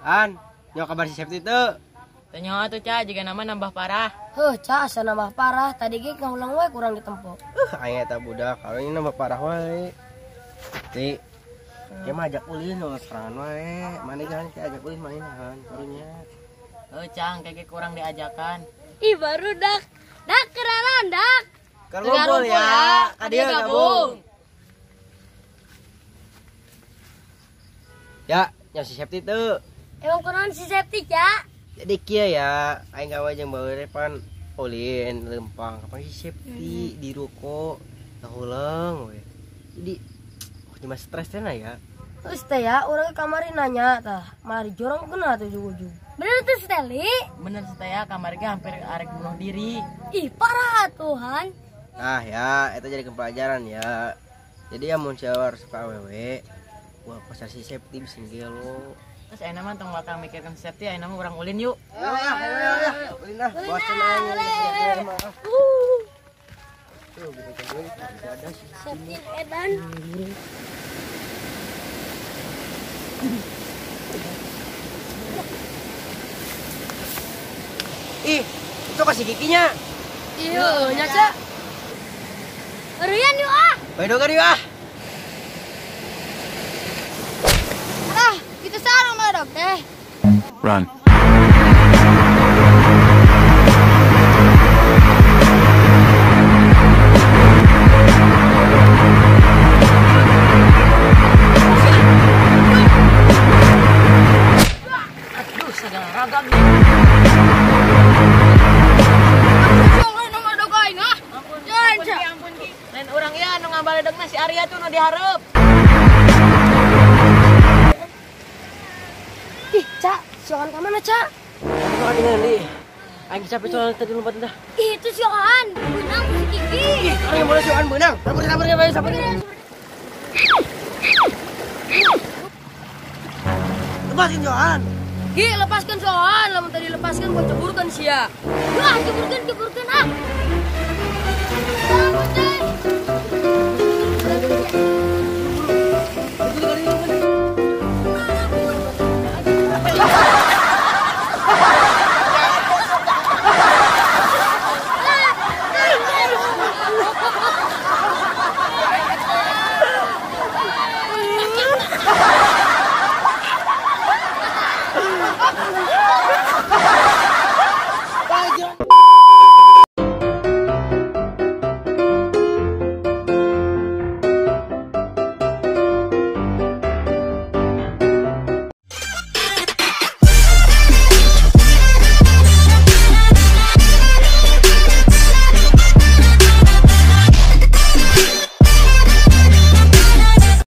An, nyawa kabar si Septi teu? Teu nyawa tuh, Ca, jiga nama nambah parah. Heuh, Ca, asa nambah parah. Tadi ge ngahulang wae kurang ditempo. Aing eta budak, kalau ini nambah parah wae. Ti, dia mah ajak ulin lo serangan wae. Mana kan kita ajak ulin main han karunya. Heuh, Cang, kayak kurang diajakan. Ih, baru dak. Dak kenalan, dak. Keur ngumpul ya, ka dieu gabung. Ya, nyawa si Septi teu. Emang kunaon si Septi, Ca? Jadi kieu ya, aing gawe jeung bae pan ulin lempang. Kapan si Septi di ruko ngahuleung we. Jadi oh, cuma stres teh na ya. Terus teh ya, urang ke kamari nanya tah, malah dijorong kena tuh ujug-ujug. Bener tuh Steli? Bener teh ya, kamari ge hampir arek bunuh diri. Ih, parah Tuhan. Nah ya, itu jadi pelajaran ya. Jadi ya mun siawar suka awewe, wah pasar si Septi bisa gelo. Terus ayeuna mah tong bakal mikirkeun si Septi, ayeuna mah urang ulin yuk. Ayo ya, ayo ya. Ulin ah, bosen aing. Tuh, bisa ada si Septi edan. Ih, itu kasih giginya. Iya, nya, Ca. Rian yuk ah. Bae dogan yuk ah. Ah, itu sarung mah dok teh. Run. Aduh, segala ragam nih. Ampun, Ki. Lain urang ieu anu ngabaledegna si Arya tuh nu dihareup. Ih, Ca, si Ohan ka mana, Ca? Aku kan nih. Aing capek soalnya tadi lompat dah. Ih, itu si Ohan, beunang ku si Kiki. Ih, orang yang boleh si Ohan beunang. Sabar, sabar, sabar, sabar. Lepasin si Ohan. Ki, lepaskan si Ohan. Lamun tadi lepaskan, gua ceburkan sia. Wah, ceburkan, ceburkan ah. Bangun, Cai. Buru.